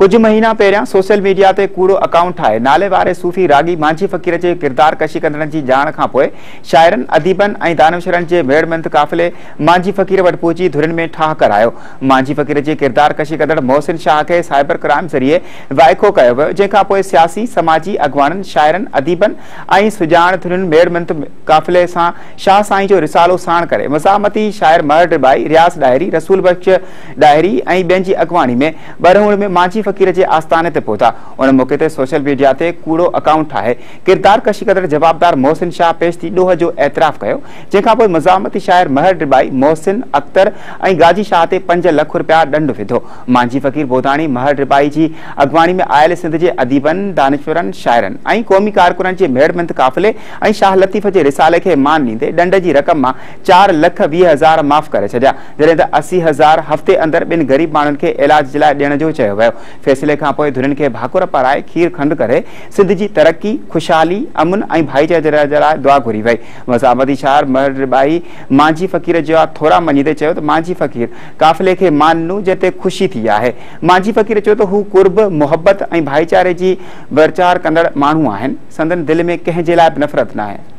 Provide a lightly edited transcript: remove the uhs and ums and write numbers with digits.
ڪجهه مهينا پهريان سوشل ميڊيا تي ڪوڙو اڪائونٽ ٺاهي نالي واري صوفي راڳي مانجهي فقير جي ڪردار ڪشي ڪندڙن جي ڄاڻ کانپوء شاعرن، اديبن ۽ دانشورن جي ميڙ منٿ قافلي مانجهي فقير وٽ پهچي ڌرين ۾ ٺاهه ڪرايو. مانجهي فقير جي ڪردار ڪشي ڪندڙ محسن شاهه کي سائبر ڪرائم ذريعي وائکو ڪيو ويو، جنهن کانپوء سياسي، سماجي اڳواڻن، شاعرن، اديبن ۽ سڄاڻ ڌرين ميڙ منٿ قافلي سان شاهه سائين جو رسالو ساڻ ڪري مزاحمتي شاعر مهر ڊٻائي، رياض ڏاهري، رسول بخش ڏاهري ۽ ٻين جي اڳواڻي ۾ ٻرهوڻ ۾ مانجهي فقير جي آستاني تي پهتا. ان موقعي تي سوشل ميڊيا تي ڪوڙو اڪائونٽ ٺاهي ڪردار ڪشي ڪندڙ جوابدار محسن شاهه پيش ٿي ڏوهه جو اعتراف ڪيو، جنهن کانپوء مزاحمتي شاعر مهر ڊٻائي، محسن اختر ۽ گاجي شاهه تي 5 لک رپيا ڏنڊ وڌو. مانجهي فقير بوداڻي مهر ڊٻائي جي اڳواڻي ۾ آيل سنڌ جي اديبن، دانشورن، شاعرن ۽ قومي ڪارڪنن جي ميڙ منٿ قافلي ۽ شاهه لطيف جي رسالي کي مان ڏيندي ڏنڊ جي رقم مان 4,20,000 معاف ڪري ڇڏيا، جڏهن ته 80,000 هفتي اندر ٻن غريب ماڻهن کي علاج جي لاء ڏيڻ جو چيو ويو. فيصلي کانپوء ڌرين کي ڀاڪر پارائي کير کنڊ ڪري سنڌ جي ترقي، خوشحالي، امن ۽ ڀائيچاري جي لاء دعا گهري وئي. مزاحمتي شاعر مهر ڊٻائي مانجهي فقير جا ٿورا مڃيندي چيو ته مانجهي فقير قافلي کي مان ڏنو جنهن تي خوشي ٿي آهي. مانجهي فقير چيو ته هو قرب، محبت ۽ ڀائيچاري جي پرچار ڪندڙ ماڻهو آهن، سندن دل ۾ ڪنهن جي لاء به نفرت ناهي.